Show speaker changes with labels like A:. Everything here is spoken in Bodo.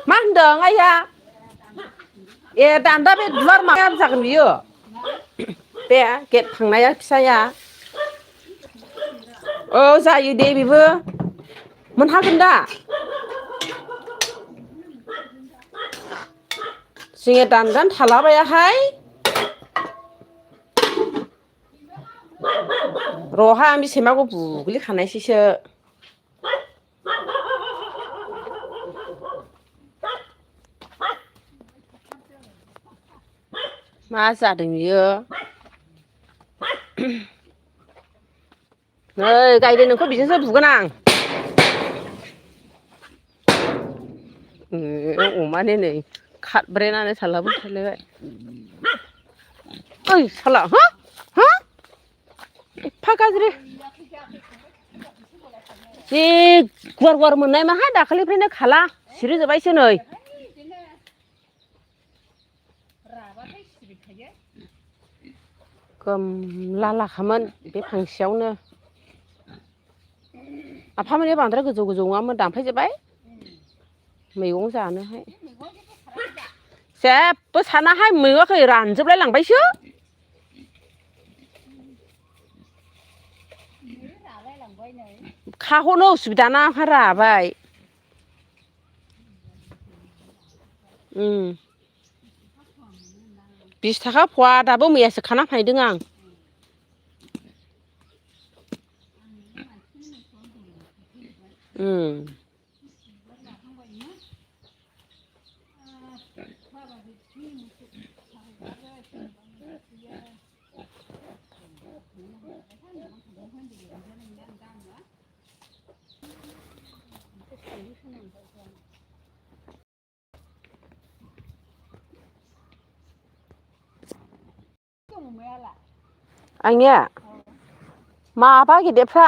A: मा होनदों आइया ए दान्दा बे दुवार माया जागोन बियो बे गेट थांनाया फिसाया औ जायो दे बेबो मोनहागोन दा जोङो दानगानो थालाबायाहाय रहा आं बेसेमाखौ बुग्लिखानायसैसो मा जादों बियो नै गायदे नोंखौ बिजोंसो बुगोन आं अमानो नै खारब्रेनानै थाल्लाबो थालायबाय ओइ साला हो हो एफा गाज्रि जि गुवार गुवार मोननाय माहाय दाखालिनिफ्रायनो खाला सिरिजोब्बायसो नै गोम लालाखामोन बे फांसेयावनो आफामाने बांद्राय गोजौ गोजौ नङामोन दानफायजोब्बाय मैगं जानोहाय जेबो सानाहाय मैगङाखै रानजोबलाय लांबायसो खाहरनो उसुबिदाना आंहा राबाय 20 थाखा फवा दाबो मैयासो खाना फायदों आं आंनिया माबा गेदेरफ्रा